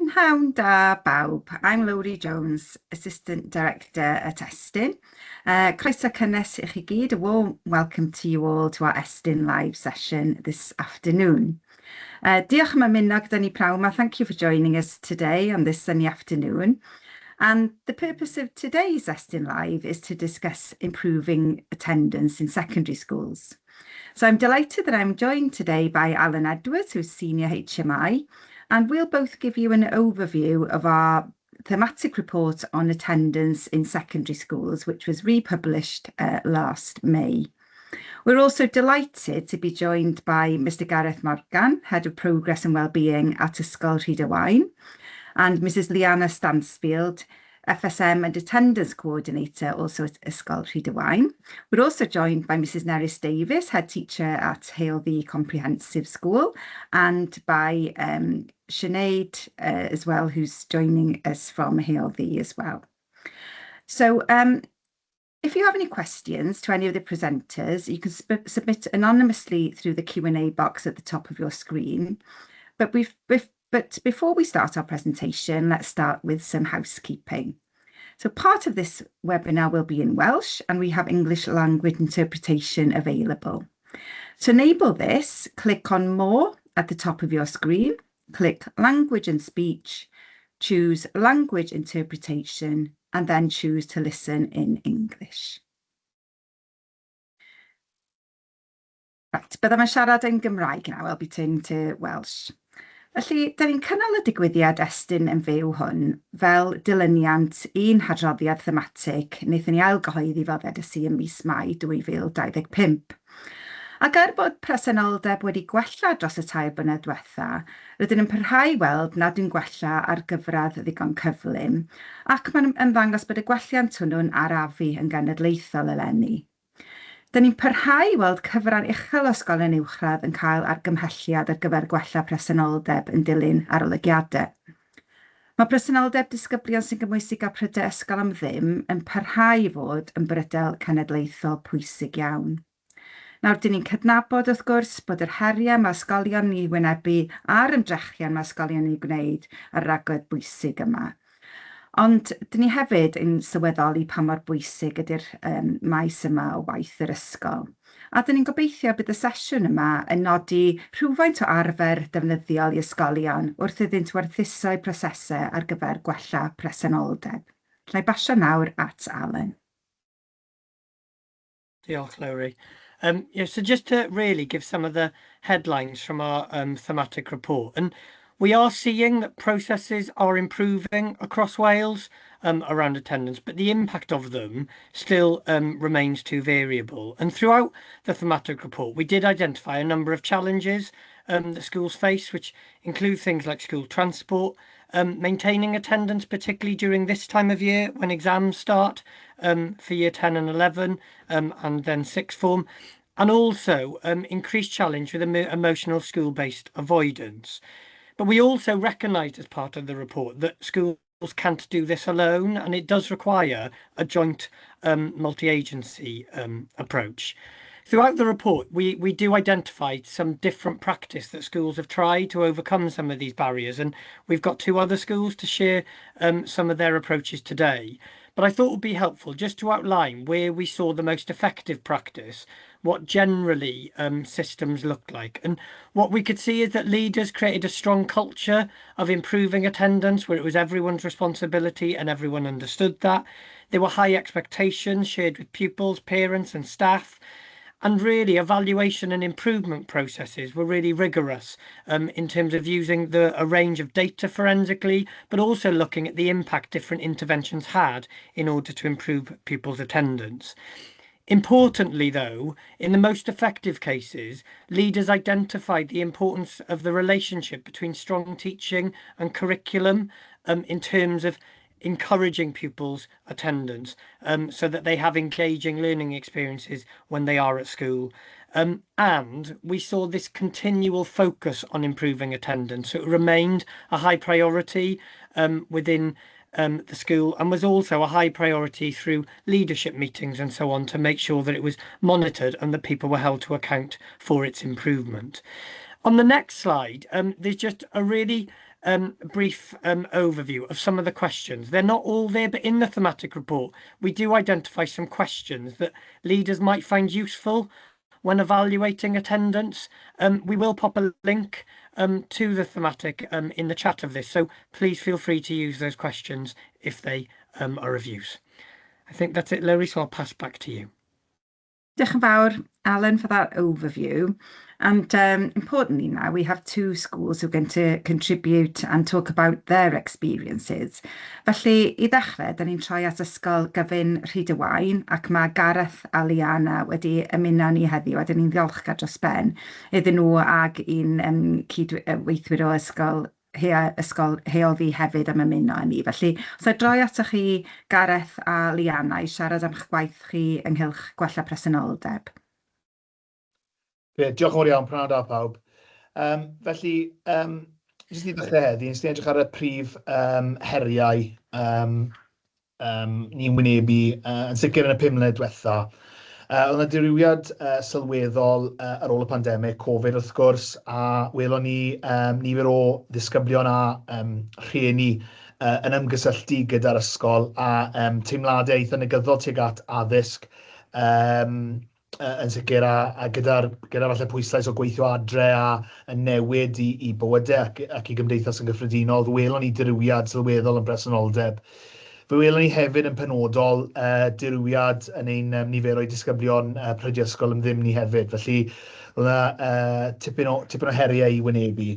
Prynhawn da bawb. I'm Lowri Jones, Assistant Director at Estyn. Croeso cynnes i chi gyd. A warm welcome to you all to our Estyn live session this afternoon. Diolch am ymuno gyda ni pnawn 'ma. Thank you for joining us today on this sunny afternoon. And the purpose of today's Estyn Live is to discuss improving attendance in secondary schools. So I'm delighted that I'm joined today by Alan Edwards, who's Senior HMI, and we'll both give you an overview of our thematic report on attendance in secondary schools, which was republished last May. We're also delighted to be joined by Mr Gareth Morgan, Head of Progress and Wellbeing at Ysgol Rhyd-y-Waun, and Mrs Liana Stansfield, FSM and Attendance Coordinator, also at Ysgol Rhyd-y-Waun. We're also joined by Mrs Nerys Davies, Head Teacher at Heol Ddu Comprehensive School, and by Sinead as well, who's joining us from Heol Ddu as well. So if you have any questions to any of the presenters, you can submit anonymously through the Q&A box at the top of your screen. But before we start our presentation, let's start with some housekeeping. So part of this webinar will be in Welsh, and we have English language interpretation available. To enable this, click on More at the top of your screen, click Language and Speech, choose Language Interpretation, and then choose to listen in English. Right, byddaf yn siarad yn Gymraeg now, I'll be turning to Welsh. Felly, da ni'n cynnal y digwyddiad Estyn yn fyw hwn fel dilyniant i'n hadroddiad thematig wnaethon ni ailgyhoeddi fel ddedes i ym mis Mai 2025. Ac er bod presenoldeb wedi gwella dros y 3 blynedd diwetha, rydyn yn parhau i weld nad yw'n gwella ar gyfradd ddigon cyflym, ac mae'n ymddangos bod y gwelliant hwnnw'n arafu yn genedlaethol eleni. Da ni'n parhau i weld cyfran uchel o ysgolion uwchradd yn cael argymhelliad ar gyfer gwella presenoldeb yn dilyn arolygiadau. Mae presenoldeb disgyblion sy'n gymwys i gael prydau ysgol am ddim yn parhau i fod yn bryder cenedlaethol pwysig iawn. Nawr, dyn ni'n cydnabod, wrth gwrs, bod yr heriau mae ysgolion yn eu wynebu a'r ymdrechion mae ysgolion yn eu gwneud ar ragwedd bwysig yma. Ond dyn ni hefyd yn sylweddoli pa mor bwysig ydy'r maes yma o waith yr ysgol. A dyn ni'n gobeithio bydd y sesiwn yma yn nodi rhywfaint o arfer defnyddiol i ysgolion wrth iddynt werthuso eu prosesau ar gyfer gwella presenoldeb. Alla i basio nawr at Alan. Diolch, Lowri. Yeah, so just to really give some of the headlines from our thematic report. And we are seeing that processes are improving across Wales around attendance, but the impact of them still remains too variable. And throughout the thematic report, we did identify a number of challenges that schools face, which include things like school transport, maintaining attendance, particularly during this time of year when exams start for year 10 and 11 and then sixth form, and also increased challenge with emotional school-based avoidance. But we also recognised as part of the report that schools can't do this alone, and it does require a joint multi-agency approach. Throughout the report, we do identify some different practice that schools have tried to overcome some of these barriers, and we've got two other schools to share some of their approaches today. But I thought it would be helpful just to outline where we saw the most effective practice, what generally systems look like. And what we could see is that leaders created a strong culture of improving attendance, where it was everyone's responsibility and everyone understood that. There were high expectations shared with pupils, parents and staff. And really, evaluation and improvement processes were really rigorous in terms of using a range of data forensically, but also looking at the impact different interventions had in order to improve pupils' attendance. Importantly, though, in the most effective cases, leaders identified the importance of the relationship between strong teaching and curriculum in terms of encouraging pupils' attendance so that they have engaging learning experiences when they are at school. And we saw this continual focus on improving attendance. So it remained a high priority within the school and was also a high priority through leadership meetings and so on to make sure that it was monitored and that people were held to account for its improvement. On the next slide, there's just a really brief overview of some of the questions. They're not all there, but in the thematic report, we do identify some questions that leaders might find useful when evaluating attendance. We will pop a link to the thematic in the chat of this, so please feel free to use those questions if they are of use. I think that's it, Lowri, so I'll pass back to you. Diolch yn fawr, Alan, for that overview. And importantly now, we have two schools who are going to contribute and talk about their experiences. Felly, i ddechrau, da ni'n troi at Ysgol Gyfun Rhyd-y-waun, ac mae Gareth a Liana wedi ymuno ni heddiw, a da ni'n ddiolchgar dros ben iddyn nhw ag i'n cydweithwyr o ysgol Ysgol Heol Ddu hefyd am ymuno â ni. Felly, os a droi atoch chi, Gareth a Liana, i siarad am eich gwaith chi ynghylch gwella presenoldeb. Ie, diolch yn fawr iawn, prynhawn da pawb. Felly, jyst i ddechrau heddi, nes i edrych ar y prif heriau ni'n wynebu, yn sicr yn y 5 mlynedd diwetha. Oedd yna dirywiad sylweddol ar ôl y pandemig, Covid wrth gwrs, a welon ni nifer o ddisgyblion a rhieni yn ymgysylltu gyda'r ysgol a teimladau eitha negyddol tuag at addysg yn sicr a gyda falle pwyslais o gweithio adre a yn newid i bywydau ac i gymdeithas yn gyffredinol, fe welon ni dirywiad sylweddol yn presenoldeb. Fe welon ni hefyd yn penodol dirywiad yn ein niferoedd disgyblion prydiau ysgol am ddim ni hefyd. Felly, roedd yna tipyn o heriau i wynebu.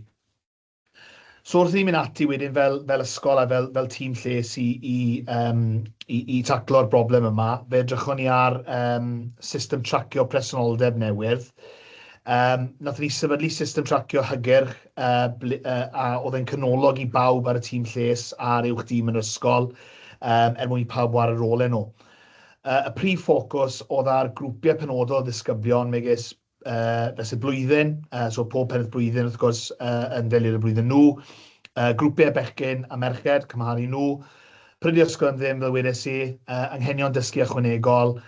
So wrth i ni mynd ati wedyn fel ysgol a fel tîm lles i taclo'r broblem yma, fe edrychon ni ar system tracio presenoldeb newydd. Nathon ni sefydlu system tracio hygyrch a oedd yn canolog i bawb ar y tîm lles a'r uwch dîm yn yr ysgol er mwyn i pawb chwarae rolau nhw. Y prif ffocws oedd ar grwpiau penodol o ddisgyblion megis fesul blwyddyn, so pob pennaeth blwyddyn wrth gwrs yn delio â'r blwyddyn nhw, grwpiau bechgyn a merched, cymharu nhw, prydiau ysgol am ddim fel wedes i, anghenion dysgu ychwanegol,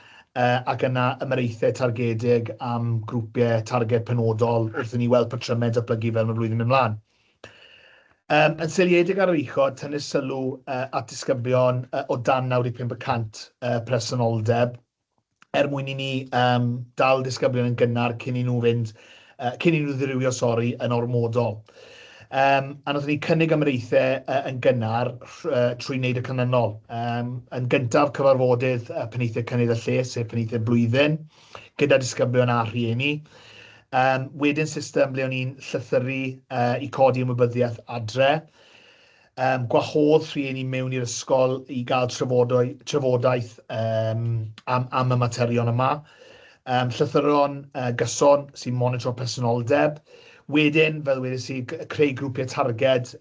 ac yna ymyraethau targedig am grwpiau targed penodol wrth i ni weld patrymau datblygu fel mae'r blwyddyn mynd ymlaen. Yn seiliedig ar yr uchod, tynnu sylw at disgyblion o dan 95% presenoldeb, er mwyn i ni dal disgyblion yn gynnar cyn i nhw fynd, cyn i nhw ddirywio, sori, yn ormodol. A wnaethon ni cynnig ymyraethau yn gynnar trwy wneud y canlynol. Yn gyntaf, cyfarfodydd penaethiaid cynnydd a lles, sef penaethiaid blwyddyn, gyda disgyblion a rhieni. Wedyn system ble o'n i'n llythyru i codi ymwybyddiaeth adre. Gwahodd rhieni mewn i'r ysgol i gael trafodaeth am y materion yma. Llythyron gyson sy'n monitro presenoldeb. Wedyn, fel wedes i, creu grwpiau targed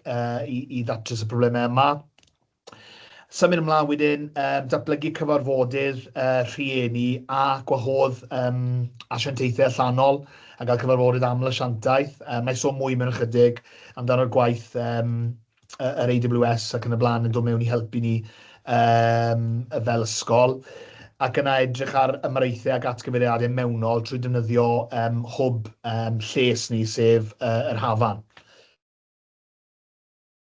i ddatrys y problemau yma. Symud ymlaen wedyn, datblygu cyfarfodydd rhieni a gwahodd asiantaethau allanol a gael cyfarfodydd aml asiantaeth. Mae sôn mwy mewn ychydig amdano'r gwaith yr AWS ac yn y blaen yn dod mewn i helpu ni fel ysgol. Ac yna edrych ar ymyraethau ac atgyfeiriadau mewnol trwy defnyddio hwb lles ni, sef yr Hafan.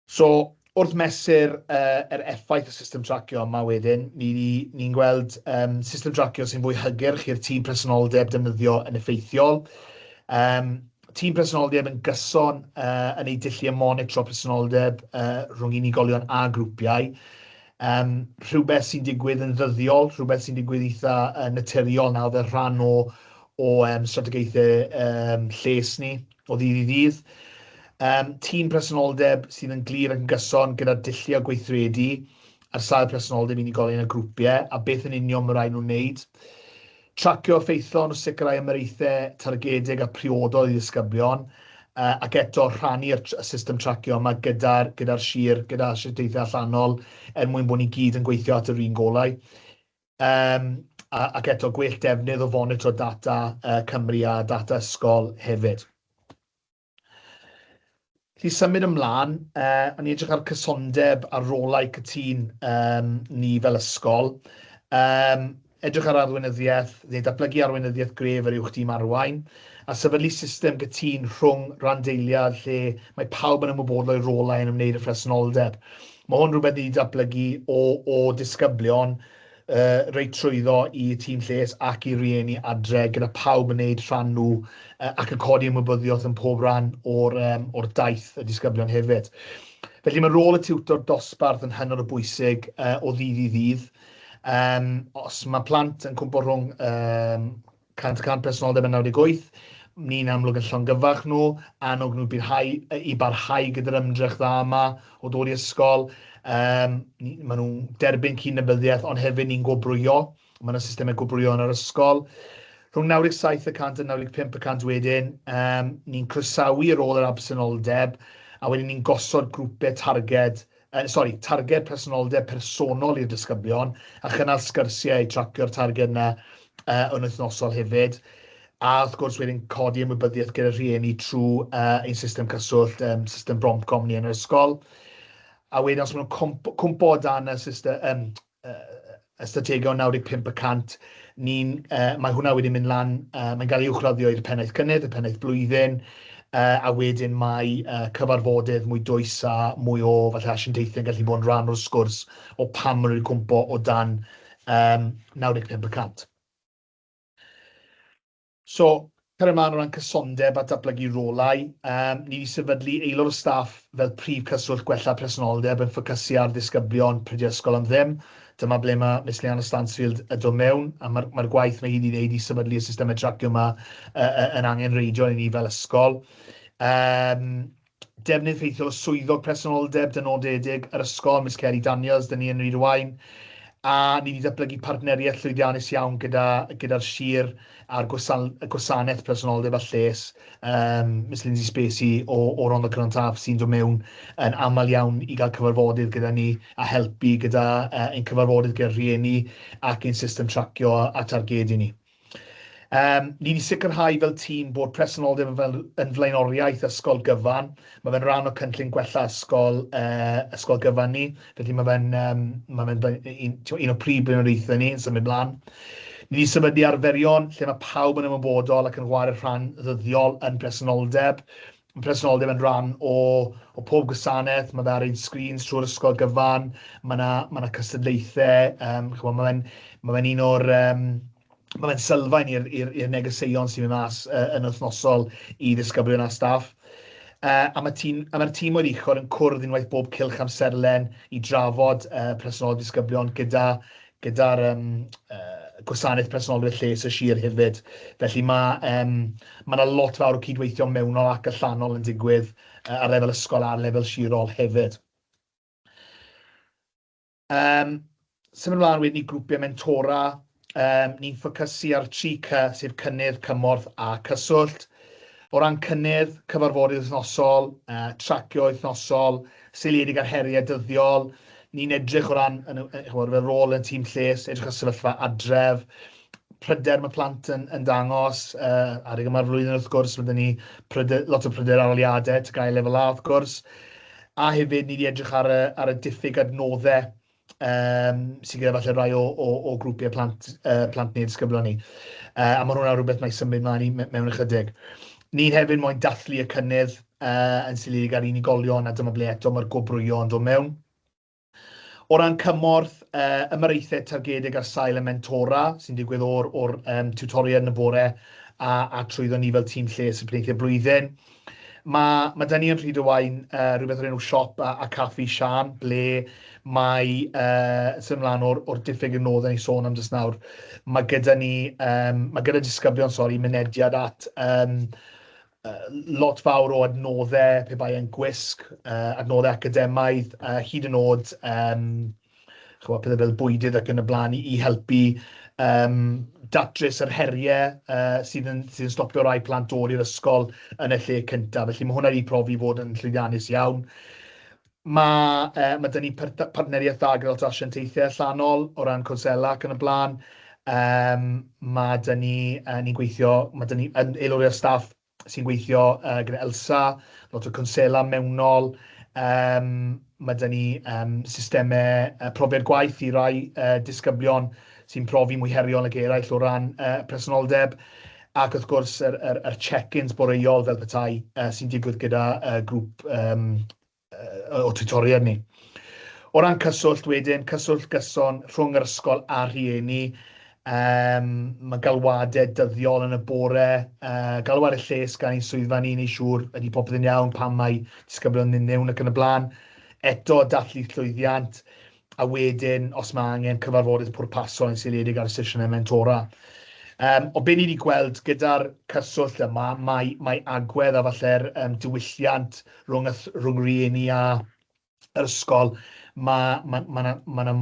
So, wrth mesur yr effaith y system tracio yma wedyn, ni'n gweld system tracio sy'n fwy hygyrch i'r tîm presenoldeb defnyddio yn effeithiol. Tîm presenoldeb yn gyson yn ei dulliau monitro presenoldeb rhwng unigolion a grwpiau. Rhywbeth sy'n digwydd yn ddyddiol, rhywbeth sy'n digwydd eitha naturiol nawr fel rhan o strategaethau lles ni o ddydd i ddydd. Tîm presenoldeb sydd yn glir ac yn gyson gyda dulliau gweithredu ar sail presenoldeb unigolion a grwpiau a beth yn union mae rhaid nhw'n wneud. Tracio effeithlon o sicrhau ymyraethau targedig a priodol i ddisgyblion, ac eto rhannu'r system tracio yma gyda sir, gyda asiantaethau allanol, er mwyn bod ni gyd yn gweithio at yr un golau. Ac eto gwell defnydd o fonitro data Cymru a data ysgol hefyd. Felly symud ymlaen, o'n i edrych ar cysondeb a rolau cytûn ni fel ysgol. Um, Edrych ar arweinyddiaeth, neu datblygu arweinyddiaeth gref yr uwch dîm arwain, a sefydlu system gytûn rhwng rhanddeiliad lle mae pawb yn ymwybodol o'i rolau yn ymwneud â phresenoldeb. Mae hwn rhywbeth ni wedi datblygu o, o disgyblion reit trwyddo i tîm lles ac i rieni adre, gyda pawb yn gwneud rhan nhw ac yn codi ymwybyddiaeth yn pob rhan o'r, or daith y disgyblion hefyd. Felly mae rôl y tiwtor dosbarth yn hynod o bwysig o ddydd i ddydd. Os mae plant yn cwmpo rhwng 100 y cant presenoldeb a 98, ni'n amlwg yn llongyfarch nhw, annog nhw birhau, i barhau gyda'r ymdrech dda yma o dod i ysgol. Maen nhw'n derbyn cydnabyddiaeth, ond hefyd ni'n gwobrwyo. Mae yna systemau gwobrwyo yn yr ysgol. Rhwng 97 y cant a 95 y cant wedyn, ni'n croesawu ar ôl yr absenoldeb, a wedyn ni'n gosod grwpiau targed, sori, targed presenoldeb personol i'r disgyblion, a chynnal sgyrsiau i tracio'r targed yna yn wythnosol hefyd. A wrth gwrs wedyn codi ymwybyddiaeth gyda rhieni trwy ein system cyswllt, system Bromcom ni yn yr ysgol. A wedyn os maen nhw'n cwmpo o dan y system, y strategol 95%, ni'n, mae hwnna wedi mynd lan, mae'n cael ei uwchraddio i'r pennaeth cynnydd, y pennaeth blwyddyn, a wedyn mae cyfarfodydd mwy dwys a mwy o falle asiantaethau yn gallu bod yn rhan o'r sgwrs o pam maen nhw wedi cwmpo o dan 95%. So, cario ymlaen o ran cysondeb a datblygu rolau, ni wedi sefydlu aelod o staff fel prif cyswllt gwella presenoldeb yn ffocysu ar ddisgyblion prydiau ysgol am ddim. Dyma ble mae Miss Leanna Stansfield yn dod mewn, a mae'r mae gwaith mae hi wedi wneud i sefydlu y systemau tracio yma yn angenrheidiol i ni fel ysgol. Defnydd ffeithiol o swyddog presenoldeb dynodedig yr ysgol, Miss Kerry Daniels, dyn ni yn Rhydywaun, a ni wedi datblygu partneriaeth llwyddiannus iawn gyda'r gyda sir a'r gwasan, gwasanaeth presenoldeb a lles, Miss Lindsay Spacey o, o Rhondda Cynon Taf sy'n dod mewn yn aml iawn i gael cyfarfodydd gyda ni a helpu gyda ein cyfarfodydd gyda rhieni ac ein system tracio a targedu ni. Ni wedi sicrhau fel tîm bod presenoldeb yn, fel, yn flaenoriaeth ysgol gyfan. Mae fe'n rhan o cynllun gwella ysgol, ysgol gyfan ni, felly mae fe'n um, mae fe'n un, un o prif blaenoriaethau ni yn symud mlaen. Ni wedi sefydlu arferion lle mae pawb yn ymwybodol ac yn chwarae rhan ddyddiol yn presenoldeb. Mae presenoldeb yn rhan o, o pob gwasanaeth, mae fe ar ein screens trwy'r ysgol gyfan, mae yna ma na cystadlaethau, chymod, mae fe'n ma fe un o'r um, mae fe'n sylfaen i'r negeseuon sy'n mynd mas yn wythnosol i ddisgyblion a staff. A mae'r tîm, a mae'r tîm o'r uchod yn cwrdd unwaith bob cylch amserlen i drafod presenoldeb disgyblion gyda gyda'r gwasanaeth presenoldeb lles y sir hefyd. Felly mae ma yna lot fawr o cydweithio mewnol ac allanol yn digwydd ar lefel ysgol a ar lefel sirol hefyd. Symud ymlaen wedyn i grwpiau mentora. Ni'n ffocysu ar 3C, sef cynnydd, cymorth a cyswllt. O ran cynnydd, cyfarfodydd wythnosol, tracio wythnosol, seiliedig ar heriau dyddiol. Ni'n edrych o ran, yn, chymod, fel rôl yn tîm lles, edrych ar sefyllfa adref, pryder mae plant yn, yn dangos, adeg yma'r flwyddyn wrth gwrs, mae ni pryder, lot o pryder arholiadau, TGAU lefel A wrth gwrs. A hefyd, ni wedi edrych ar y, ar y diffyg adnoddau sydd gyda falle rai o, o, o grwpiau plant, plant neu disgyblion ni. A mae hwnna rhywbeth mae'n symud mlaen i mewn ychydig. Ni'n hefyd moyn dathlu y cynnydd yn seiliedig ar unigolion, a dyma ble eto mae'r gwobrwyo yn dod mewn. O ran cymorth, ymyraethau targedig ar sail y mentora sy'n digwydd o'r, or tiwtoriaid yn y bore a, a trwyddo ni fel tîm lles y penaethiaid blwyddyn. Mae, mae da ni yn Rhydywaun rhywbeth o'r enw siop a, a caffi Sian, ble mae, symud ymlaen o'r, or diffyg adnoddau ni sôn am jyst nawr, mae gyda ni, mae gyda disgyblion, sori, mynediad at lot fawr o adnoddau, pe bai e'n gwisg, adnoddau academaidd, hyd yn oed chymod, pethau fel bwydydd ac yn y blaen i, i helpu datrys yr heriau sydd, yn, sydd yn stopio rai plant dod i'r ysgol yn y lle cyntaf. Felly mae hwnna wedi profi fod yn llwyddiannus iawn. Mae, mae 'da ni partneriaeth dda gyda lot o asiantaethau allanol o ran cwnsela ac yn y blaen. Mae 'da ni, ni'n gweithio, mae 'da ni yn aelodau o staff sy'n gweithio gyda ELSA, lot o cwnsela mewnol. Mae 'da ni systemau profiad gwaith i rai disgyblion sy'n profi mwy heriol nag eraill o ran presenoldeb, ac wrth gwrs yr, yr, yr check-ins boreol fel petai sy'n digwydd gyda grŵp o tiwtoriaid ni. O ran cyswllt wedyn, cyswllt gyson rhwng yr ysgol a rhieni, mae galwadau dyddiol yn y bore, galwadau lles gan ein swyddfa ni, wneud siŵr ydy popeth yn iawn, pam mae disgyblion yn mewn ac yn y blaen. Eto, dathlu llwyddiant, a wedyn, os mae angen, cyfarfodydd pwrpasol yn seiliedig ar y sesiynau mentora. O be ni wedi gweld gyda'r cyswllt yma, mae agwedd a falle'r diwylliant rhwng rhieni a yr ysgol, mae ma, ma, ma, ma 'na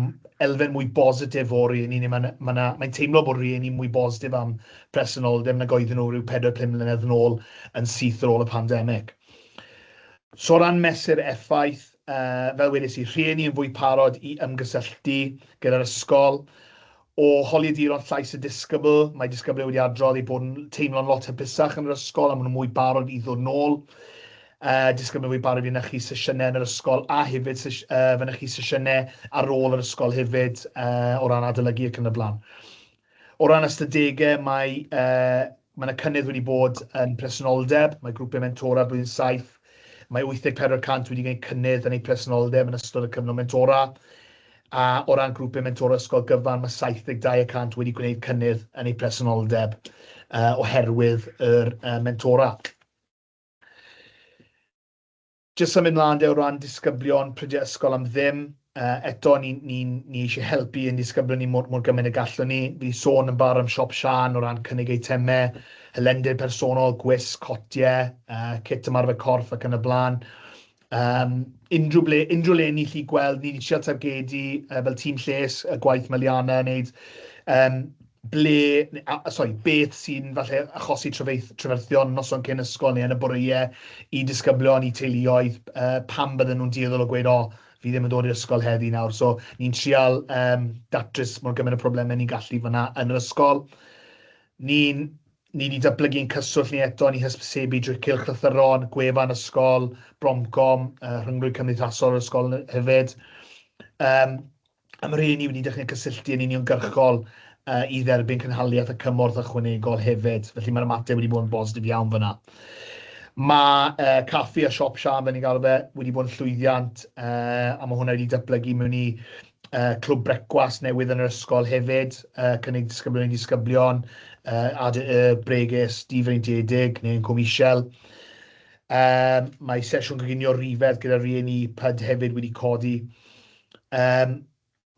elfen mwy bositif o rieni, neu mae'n ma, ma mae teimlo bod rieni mwy bositif am presenoldeb nag oedden nhw rhyw 4-5 mlynedd yn ôl yn syth ar ôl y pandemig. So o ran mesur effaith, fel wedes i, rhieni yn fwy parod i ymgysylltu gyda'r ysgol. O holiaduron llais y disgybl, mae disgyblion wedi adrodd eu bod yn teimlo'n lot hapusach yn yr ysgol a maen nhw'n mwy barod i ddod nôl. Disgyblion fwy barod i fynychu sesiynau yn yr ysgol a hefyd fynychu sesiynau ar ôl yr ysgol hefyd o ran adolygu ac yn y blaen. O ran ystadegau, mae yna cynnydd wedi bod yn presenoldeb. Mae grwpiau mentora blwyddyn 7, mae 84% wedi gwneud cynnydd yn eu presenoldeb yn ystod y cyfnod mentora. A o ran grwpiau mentora ysgol gyfan, mae 72% wedi gwneud cynnydd yn eu presenoldeb oherwydd yr mentora. Jyst symud mlaen de o ran disgyblion prydiau ysgol am ddim. Eto, ni eisiau helpu ein disgyblion ni mor gymaint y gallwn ni. Fi 'di sôn yn barod am Siop Siân o ran cynnig eitemau, hylendid personol, gwisg, cotiau, kit ymarfer corff ac yn y blaen. Unrhyw, ble, unrhyw le ni 'llu gweld, ni wedi trial targedu fel tîm lles y gwaith mae Liana yn neud, ble, a, sorry, beth sy'n falle achosi trafferthion noson cyn ysgol neu yn y boreau i disgyblion, i teuluoedd, pam bydden nhw'n dueddol o gweud, "O, fi ddim yn dod i'r ysgol heddi nawr." So ni'n trial datrys mor gymaint o problemau ni'n gallu fyna yn yr ysgol. Ni wedi datblygu'n cyswllt ni eto, ni hysbysebu drwy cylchlythyron, gwefan ysgol, Bromcom, rhyngrwyd cymdeithasol yr ysgol hefyd. A mae rhieni wedi dechrau cysylltu yn uniongyrchol i dderbyn cynhaliaeth a cymorth ychwanegol hefyd. Felly mae'r ymateb wedi bod yn bositif iawn fyna. Mae caffi a Siop Siân, fel ni'n galw fe, wedi bod yn llwyddiant a mae hwnna wedi datblygu mewn i clwb brecwast newydd yn yr ysgol hefyd, cynnig disgyblion i disgyblion, ADY, bregus, difreintiedig neu incwm isel. Mae sesiwn coginio rifedd gyda rhieni PYD hefyd wedi codi.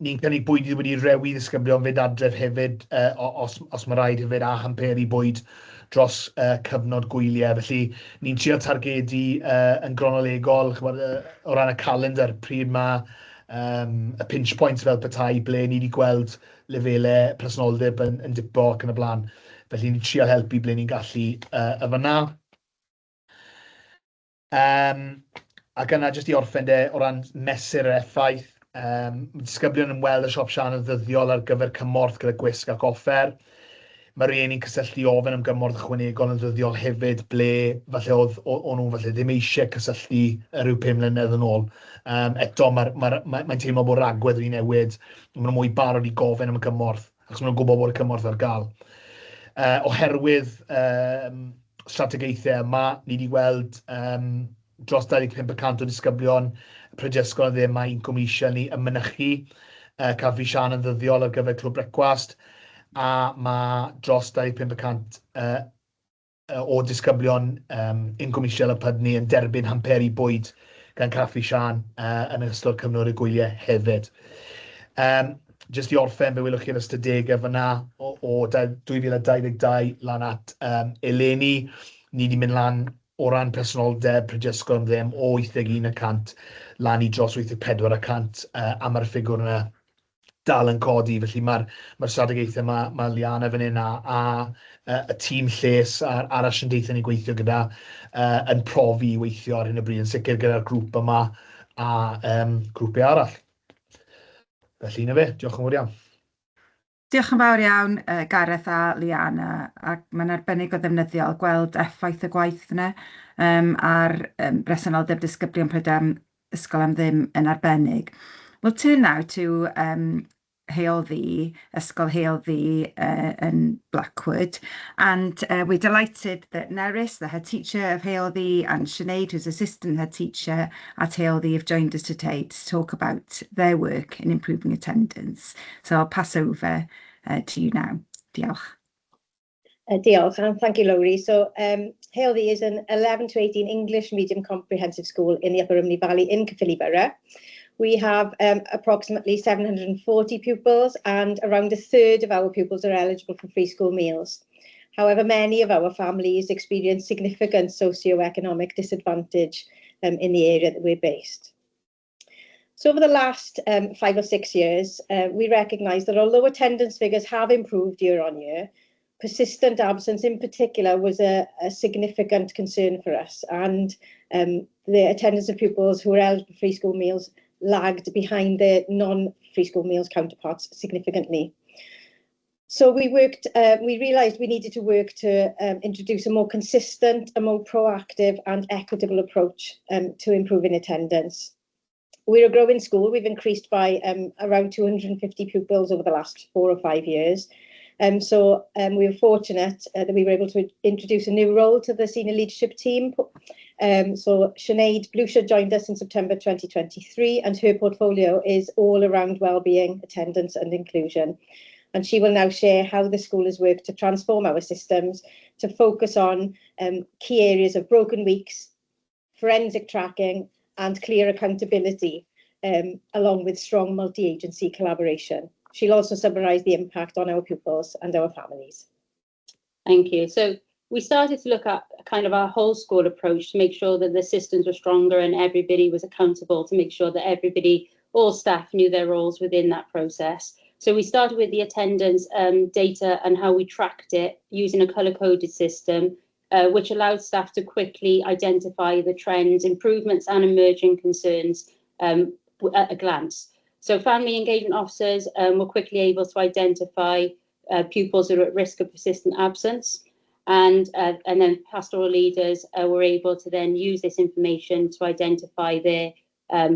Ni'n cynnig bwydydd wedi rewi i ddisgyblion fynd adref hefyd, os mae rhaid hefyd, a hamperi bwyd dros cyfnod gwyliau. Felly ni'n trio targedu yn gronolegol, ch'mod, o ran y calendar, pryd mae y pinch points fel petai, ble ni wedi gweld lefelau presenoldeb yn dipo ac yn y blaen. Felly ni'n trio helpu ble ni'n gallu y fyna. Ac yna, jyst i orffen de, o ran mesur yr effaith, disgyblion yn weld y Siop Siân yn ddyddiol ar gyfer cymorth gyda gwisg ac offer. Mae rhieni'n cysylltu i ofyn am gymorth ychwanegol yn ddyddiol hefyd, ble falle oedd o'n nhw falle ddim eisiau cysylltu rhyw 5 mlynedd yn ôl. Eto, mae'n mae, mae teimlo bod ragwedd wedi newid, maen nhw mwy barod i gofyn am y cymorth, achos maen nhw'n gwybod bod y cymorth ar gael. Oherwydd strategaethau yma, ni wedi gweld dros 25% o disgyblion prydiau ysgol am ddim mae incwm isel ni yn mynychu Caffi Siân yn ddyddiol ar gyfer clwb brecwast, a mae dros 25% o disgyblion incwm isel y PYD ni yn derbyn hamperi bwyd gan Caffi Siân yn ystod cyfnod y gwyliau hefyd. Jyst i orffen, fe welwch chi'r ystadegau fyna o 2022 lan at eleni. Ni wedi mynd lan o ran presenoldeb prydiau ysgol am ddim o 81% lan i dros 84%, a mae'r ffigwr yna dal yn codi. Felly mae'r strategaethau mae Liana fan hyn a y tîm lles a'r asiantaethau ni'n gweithio gyda yn profi i weithio ar hyn o bryd, yn sicr gyda'r grŵp yma a grwpiau arall. Felly, 'na fe, diolch yn fawr iawn. Diolch yn fawr iawn, Gareth a Liana, ac mae'n arbennig o ddefnyddiol gweld effaith y gwaith yna ar bresenoldeb disgyblion prydau ysgol am ddim yn arbennig. We'll turn now to Heol Ddu, Ysgol Heol Ddu in Blackwood. And we're delighted that Nerys, the head teacher of Heol Ddu, and Sinead, who's assistant head teacher at Heol Ddu, have joined us today to talk about their work in improving attendance. So I'll pass over to you now. Diolch. Diolch, and thank you, Lowri. So Heol Ddu is an 11 to 18 English medium comprehensive school in the Upper Rhymney Valley in Caerphilly Borough. We have approximately 740 pupils, and around a third of our pupils are eligible for free school meals. However, many of our families experience significant socio-economic disadvantage in the area that we're based. So over the last 5 or 6 years, we recognise that although attendance figures have improved year on year, persistent absence in particular was a significant concern for us, and the attendance of pupils who were eligible for free school meals lagged behind their non-free school meals counterparts significantly. So we realised we needed to work to introduce a more consistent, a more proactive and equitable approach to improving attendance. We're a growing school. We've increased by around 250 pupils over the last 4 or 5 years. So we were fortunate that we were able to introduce a new role to the senior leadership team. So Sinead Blucher joined us in September 2023, and her portfolio is all around wellbeing, attendance and inclusion. And she will now share how the school has worked to transform our systems to focus on key areas of broken weeks, forensic tracking and clear accountability, along with strong multi-agency collaboration. She'll also summarise the impact on our pupils and our families. Thank you. So we started to look at kind of our whole school approach to make sure that the systems were stronger and everybody was accountable, to make sure that everybody, all staff, knew their roles within that process. So we started with the attendance data and how we tracked it using a colour-coded system, which allowed staff to quickly identify the trends, improvements and emerging concerns at a glance. So family engagement officers were quickly able to identify pupils who are at risk of persistent absence. And then pastoral leaders were able to then use this information to identify their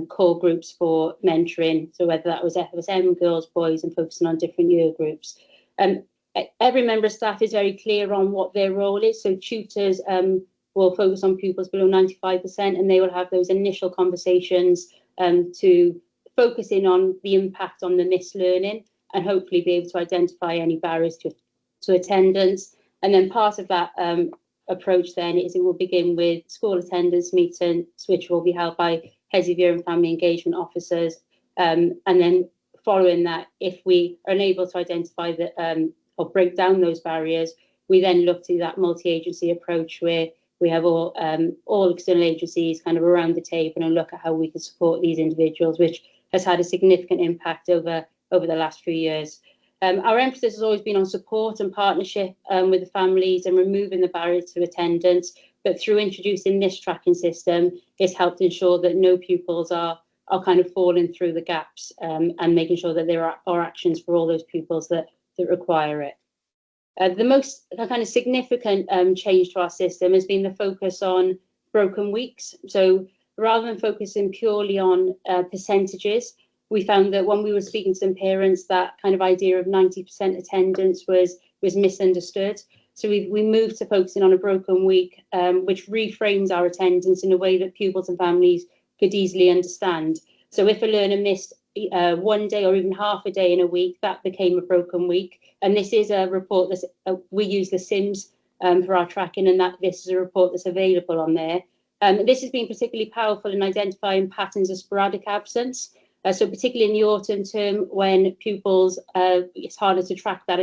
core groups for mentoring. So whether that was FSM, girls, boys, and focusing on different year groups. Every member of staff is very clear on what their role is. So tutors will focus on pupils below 95%, and they will have those initial conversations to focus in on the impact on the missed learning and hopefully be able to identify any barriers to attendance. And then part of that approach then is it will begin with school attendance meetings, which will be held by heads of year and family engagement officers. And then following that, if we are unable to identify the or break down those barriers, we then look to that multi-agency approach where we have all external agencies kind of around the table and look at how we can support these individuals, which has had a significant impact over the last few years. Our emphasis has always been on support and partnership with the families and removing the barriers to attendance. But through introducing this tracking system, it's helped ensure that no pupils are kind of falling through the gaps and making sure that there are actions for all those pupils that require it. The most kind of significant change to our system has been the focus on broken weeks. So rather than focusing purely on percentages, we found that when we were speaking to some parents, that kind of idea of 90% attendance was misunderstood. So we moved to focusing on a broken week, which reframes our attendance in a way that pupils and families could easily understand. So if a learner missed one day or even half a day in a week, that became a broken week. And this is a report that we use the SIMS for our tracking, and that this is a report that's available on there. This has been particularly powerful in identifying patterns of sporadic absence. So particularly in the autumn term, when pupils, it's harder to track that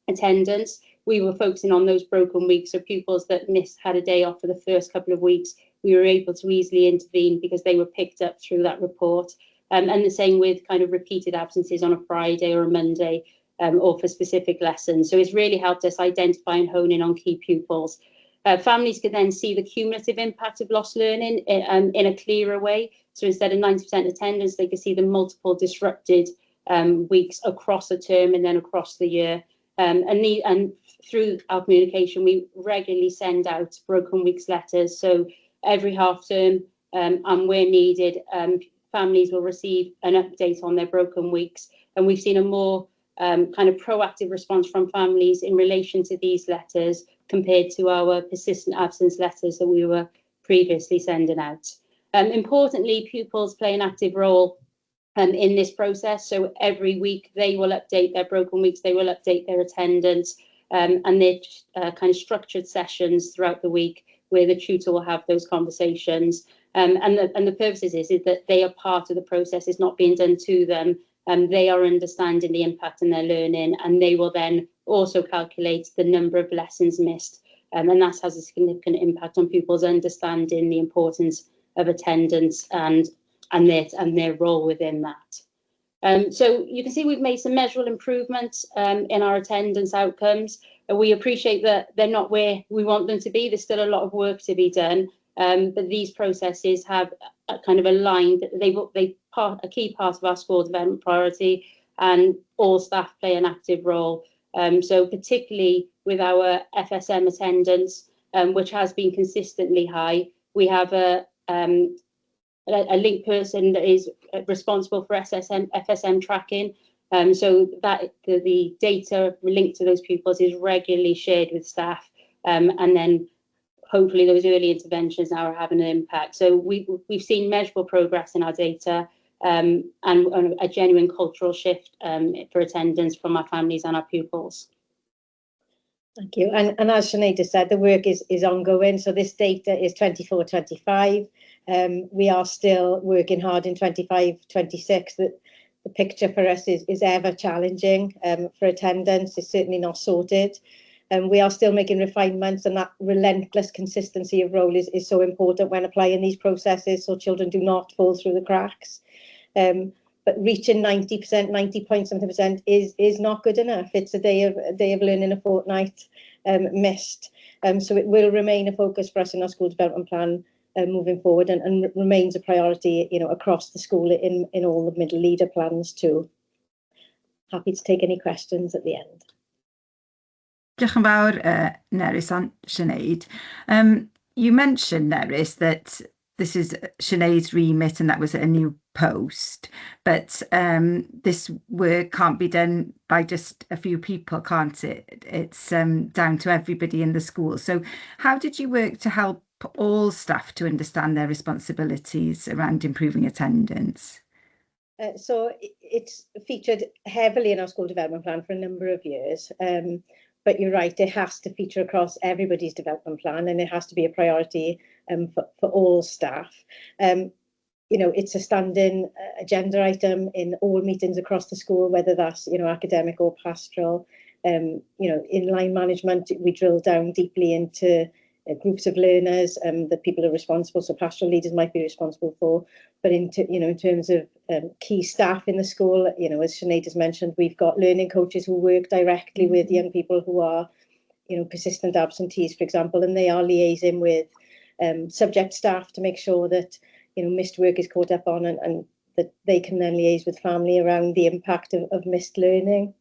attendance, we were focusing on those broken weeks. So pupils that missed, had a day off for the first couple of weeks, we were able to easily intervene because they were picked up through that report. And the same with kind of repeated absences on a Friday or a Monday, or for specific lessons. So it's really helped us identify and hone in on key pupils. Families can then see the cumulative impact of lost learning in a clearer way. So instead of 90% attendance, they can see the multiple disrupted weeks across a term and then across the year. And through our communication, we regularly send out broken weeks letters. So every half term, and where needed, families will receive an update on their broken weeks. And we've seen a more kind of proactive response from families in relation to these letters compared to our persistent absence letters that we were previously sending out. Importantly, pupils play an active role in this process. So every week they will update their broken weeks, they will update their attendance, and their kind of structured sessions throughout the week where the tutor will have those conversations. And the purpose is that they are part of the process. It's not being done to them. They are understanding the impact in their learning, and they will then also calculate the number of lessons missed. And that has a significant impact on pupils understanding the importance of attendance and their role within that. So you can see we've made some measurable improvements in our attendance outcomes. We appreciate that they're not where we want them to be. There's still a lot of work to be done, but these processes have kind of aligned. They part a key part of our school development priority, and all staff play an active role. So particularly with our FSM attendance, which has been consistently high, we have a link person that is responsible for SSM, FSM tracking. So that the data linked to those pupils is regularly shared with staff, and then hopefully those early interventions now are having an impact. So we've seen measurable progress in our data and a genuine cultural shift for attendance from our families and our pupils. Thank you. And as Sinead just said, the work is ongoing. So this data is 24, 25. We are still working hard in 25, 26. The picture for us is ever challenging for attendance. It's certainly not sorted. We are still making refinements, and that relentless consistency of role is so important when applying these processes so children do not fall through the cracks. But reaching 90%, 90 point something percent is not good enough. It's a day of learning a fortnight missed. So it will remain a focus for us in our school development plan moving forward and remains a priority across the school in all the middle leader plans too. Happy to take any questions at the end. Diolch yn fawr, Nerys and Sinead. You mentioned, Nerys, that this is Sinead's remit and that was a new post, but this work can't be done by just a few people, can't it? It's down to everybody in the school. So how did you work to help all staff to understand their responsibilities around improving attendance? So it's featured heavily in our school development plan for a number of years. But you're right, it has to feature across everybody's development plan and it has to be a priority for all staff. It's a standing agenda item in all meetings across the school, whether that's academic or pastoral. In line management, we drill down deeply into groups of learners that people are responsible, so pastoral leaders might be responsible for, but in terms of key staff in the school, as Sinead has mentioned, we've got learning coaches who work directly with young people who are persistent absentees, for example, and they are liaising with subject staff to make sure that missed work is caught up on and that they can then liaise with family around the impact of missed learning.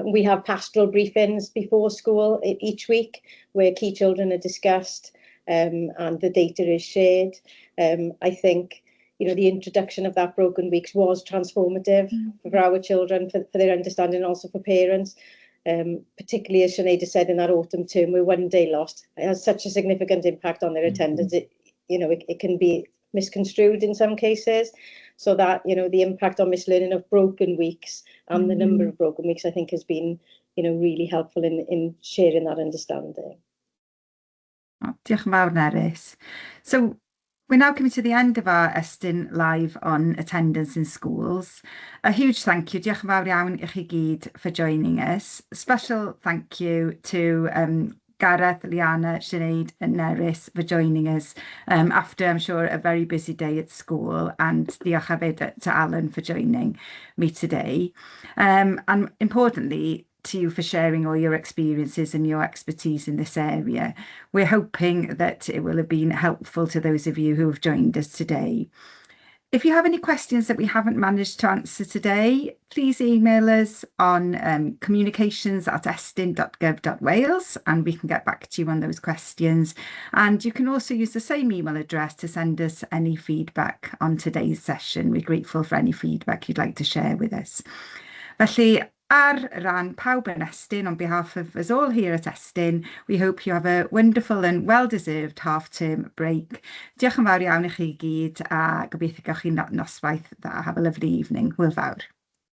We have pastoral briefings before school each week where key children are discussed and the data is shared. I think the introduction of that broken weeks was transformative for our children, for their understanding, also for parents. Particularly as Sinead has said, in that autumn term where one day lost, it has such a significant impact on their attendance. It can be misconstrued in some cases. So that the impact on mislearning of broken weeks and the number of broken weeks, I think, has been really helpful in sharing that understanding. Oh, diolch yn fawr, Nerys. So we're now coming to the end of our Estyn Live on attendance in schools. A huge thank you, diolch yn fawr iawn i chi gyd for joining us. Special thank you to Gareth, Liana, Sinead and Nerys for joining us after, I'm sure, a very busy day at school, and diolch hefyd to Alan for joining me today. And importantly, to you for sharing all your experiences and your expertise in this area. We're hoping that it will have been helpful to those of you who have joined us today. If you have any questions that we haven't managed to answer today, please email us on communications@estyn.gov.wales and we can get back to you on those questions. And you can also use the same email address to send us any feedback on today's session. We're grateful for any feedback you'd like to share with us. Felly, ar ran pawb yn Estyn, on behalf of us all here at Estyn, we hope you have a wonderful and well-deserved half-term break. Diolch yn fawr iawn i chi gyd a gobeithio gewch chi noswaith dda. Have a lovely evening. Hwyl fawr.